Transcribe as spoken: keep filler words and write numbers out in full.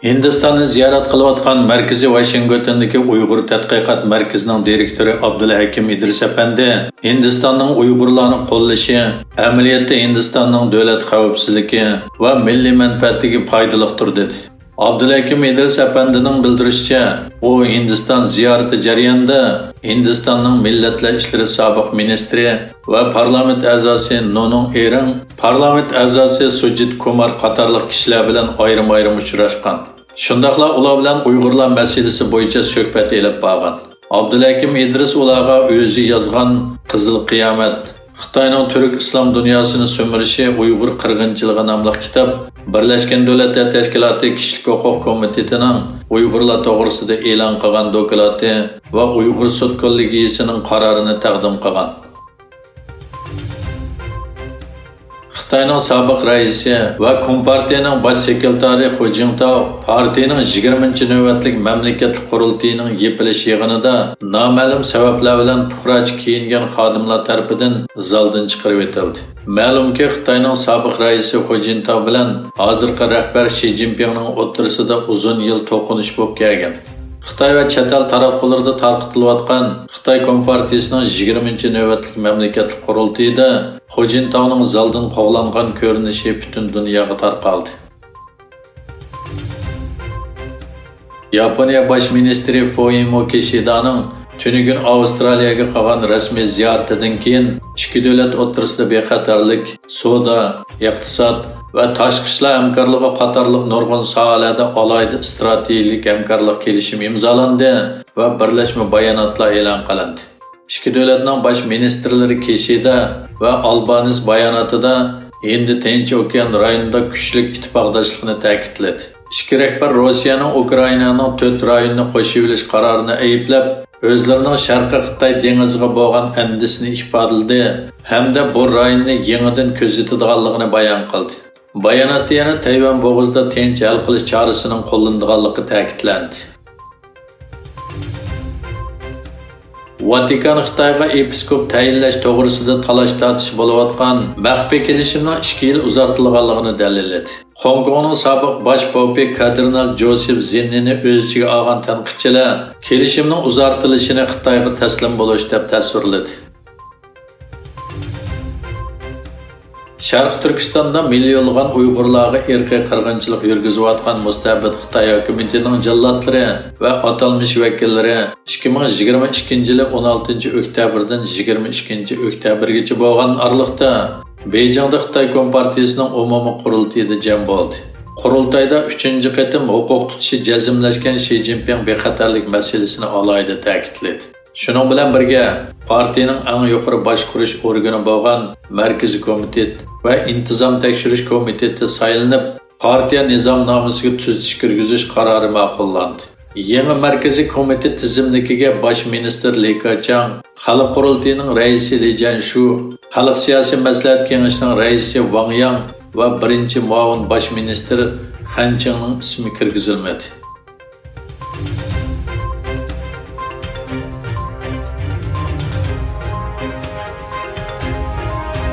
ھىندىستاننى زىيارەت قىلىۋاتقان مەركىزى ۋاشىنگتوندىكى ئۇيغۇر تەتقىقات مەركىزىنىڭ دىرېكتورى ئابدۇلھەكىم ئىدرىس ئەپەندى ھىندىستاننىڭ ئۇيغۇرلارنى قوللىشى، ئەمەلىيەتتە ھىندىستاننىڭ دۆلەت خەۋپسىزلىكى ۋە مىللىي مەنپەئەتىگە پايدىلىقتۇر، دېدى. ئابدۇلھەكىم ئىدرىس ئەپەندىنىڭ بىلدۈرۈشىچە، ئۇ ھىندىستان زىيارىتى جەريانىدا ھىندىستاننىڭ مىللەتلەر ئىشلىرى سابىق مىنىستىرى ۋە پارلامېنت ئەزاسى نونۇڭ ئېرىڭ، پارلامېنت ئەزاسى سۇجىت كۇمار قاتارلىق كىشىلەر بىلەن ئايرىم-ئايرىم ئۇچراشقان. شۇنداقلا ئۇلار بىلەن ئۇيغۇرلار مەسىلىسى بويىچە سۆھبەت ئېلىپ بارغان. ئابدۇلھەكىم ئىدرىس ئۇلارغا ئۆزى يازغان قىزىل قىيامەت، خىتاينىڭ تۈرك ئىسلام دۇنياسىنى سۈمۈرۈشى ئۇيغۇر قىرغىنچىلىقى ناملىق كىتاب، بىرلەشكەن دۆلەتلەر تەشكىلاتى كىشىلىك ھوقۇق كومىتېتىنىڭ ئۇيغۇرلار توغرىسىدا ئېلان قىلغان دوكلاتى ۋە ئۇيغۇر سوت كوللېگىيىسىنىڭ قارارىنى تەقدىم قىلغان. خىتاينىڭ سابىق رەئىسى ۋە كومپارتىيىنىڭ باش سېكرېتارى خۇ جىنتاۋ پارتىيىنىڭ يىگىرمىنچى نۆۋەتلىك مەملىكەتلىك قۇرۇلتىيىنىڭ يېپىلىش يىغىنىدا نامەلۇم سەۋەبلەر بىلەن پۇقراچە كىيىنگەن خادىملار تەرىپىدىن زالدىن چىقىرىۋېتىلدى. مەلۇمكى، خىتاينىڭ سابىق رەئىسى خۇ جىنتاۋ بىلەن ھازىرقى رەھبەر شى جىنپىڭنىڭ ئوتتۇرىسىدا ئۇزۇن يىل توقۇنۇش بولۇپ كەلگەن. خىتاي ۋە چەت ئەل تاراتقۇلىرىدا تارقىتىلىۋاتقان خىتاي كومپارتىيىسىنىڭ يىگىرمىنچى نۆۋەتلىك مەملىكەتلىك قۇرۇلتىيىدا خۇ جىنتاۋنىڭ زالدىن قوغلانغان كۆرۈنۈشى پۈتۈن دۇنياغا تارقالدى. ياپونىيە باش مىنىستىرى فۇمىيو كىشىدانىڭ تۈنۈگۈن ئاۋسترالىيەگە قىلغان رەسمىي زىيارىتىدىن كېيىن، ئىككى دۆلەت ئوتتۇرىسىدا بىخەتەرلىك، سودا، ئىقتىساد ۋە تاشقى ئىشلار ھەمكارلىقى قاتارلىق نۇرغۇن ساھەلەردە ئالاھىدە ئىستراتېگىيەلىك ھەمكارلىق كېلىشىمى ئىمزالاندى ۋە بىرلەشمە باياناتلار ئېلان قىلىندى. ئىككى دۆلەتنىڭ باش مىنىستىرلىرى كىشىدا ۋە ئالبانىس باياناتىدا ھىندى تىنچ ئوكيان رايونىدا كۈچلۈك ئىتتىپاقداشلىقنى تەكىتلىدى. ئىككى رەھبەر روسىيەنىڭ ئۇكرائىنانىڭ تۆت رايونىنى قوشۇۋېلىش قارارىنى ئەيىبلەپ، ئۆزلىرىنىڭ شەرقىي خىتاي دېڭىزىغا بولغان ئەندىشىسىنى ئىپادىلىدى ھەمدە بۇ رايوننى يېڭىدىن كۆزىتىدىغانلىقىنى بايان قىلدى. باياناتتا يەنە تەيۋەن بوغۇزىدا تىنچ ھەل قىلىش چارىسىنىڭ قوللىنىدىغانلىقى تەكىتلەندى. ۋاتىكان خىتايغا ئېپىسكوپ تەيىنلەش توغرىسىدا تالاش-تارتىش بولۇۋاتقان مەخپىي كېلىشىمنىڭ ئىككى يىل ئۇزارتىلغانلىقىنى دەلىللىدى. خوڭكوڭنىڭ سابىق باش پوپى كاردىنال جوسېف زىننىنى ئۆز ئىچىگە ئالغان تەنقىدچىلەر كېلىشىمنىڭ ئۇزارتىلىشىنى خىتايغا تەسلىم بولۇش دەپ تەسۋىرلىدى. شەرقىي تۈركىستاندا مىليونلىغان ئۇيغۇرلارغا ئىرقىي قىرغىنچىلىق يۈرگۈزۈۋاتقان مۇستەبىت خىتاي ھاكىمىيىتىنىڭ جاللاتلىرى ۋە ئاتالمىش ۋەكىللىرى ئىككى مىڭ يىگىرمە ئىككىنچى يىلى ئون ئالتىنچى ئۆكتەبىردىن يىگىرمە ئىككىنچى ئۆكتەبىرگىچە بولغان ئارىلىقتا بېيجىڭدا خىتاي كومپارتىيىسىنىڭ ئومۇمىي قۇرۇلتىيىدا جەم بولدى. قۇرۇلتايدا ئۈچىنچى قېتىم ھوقۇق تۇتۇشى جەزملەشكەن شى جىنپىڭ بىخەتەرلىك مەسىلىسىنى ئالاھىدە تەكىتلىدى. شۇنىڭ بىلەن بىرگە، پارتىيىنىڭ ئەڭ يۇقىرى باشقۇرۇش ئورگىنى بولغان مەركىزىي كومىتېت ۋە ئىنتىزام تەكشۈرۈش كومىتېتى سايلىنىپ، پارتىيە نىزامنامىسىگە تۈزىتىش كىرگۈزۈش قارارى ماقۇللاندى. يېڭى مەركىزىي كومىتېت تىزىملىكىگە باش مىنىستىر لى كېچياڭ، خەلق قۇرۇلتىيىنىڭ رەئىسى لى جيەنشۇ، خەلق سىياسىي مەسلىھەت كېڭىشىنىڭ رەئىسى ۋاڭ ياڭ ۋە بىرىنچى مۇئاۋىن باش مىنىستىر خەن چىڭنىڭ ئىسمى كىرگۈزۈلمىدى.